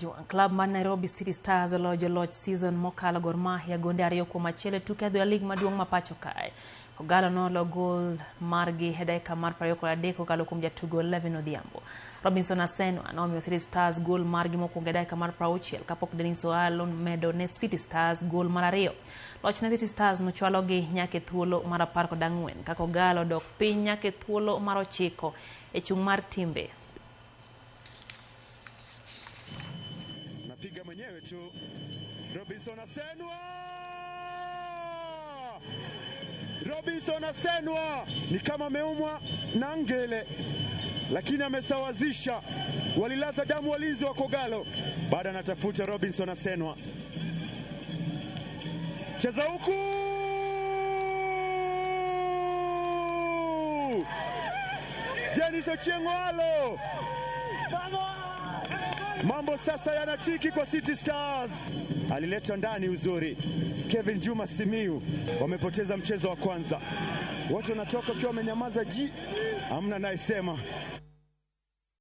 Club mar Nairobi City Stars oloyo joloch season mokalo Gor Mahia gonde 2-1 e tuke adhula lig maduong' ma pacho kae. Kogalo nolo gol margi e dakika mar 23 kokalo kuom jatugo Levin Odhiambo. Robinson Asenwa nomiyo City Stars gol margi mokwongo e dakika mar 60 kapok Dennis Oalo medo ne City Stars gol mar 2. Loch ne City Stars nochwalogi nyaka e thuolo mar 14 ka Kogalo dok piny nyaka e thuolo mar 9 e chung' mar timbe. Napiga mwenyewe tu. Robinson Asenwa! Robinson Asenwa ni kama ameumwa na ngele, lakini amesawazisha. Walilaza damu walinzi wa Kogalo. Baada anatafuta Robinson Asenwa, cheza huku Dennis Ochieng Alo. Mambo sasa yanatiki kwa City Stars. Alileta ndani uzuri. Kevin Juma Simiu wamepoteza mchezo wa kwanza. Watu wanatoka wakiwa wamenyamaza ji, hamna anayesema.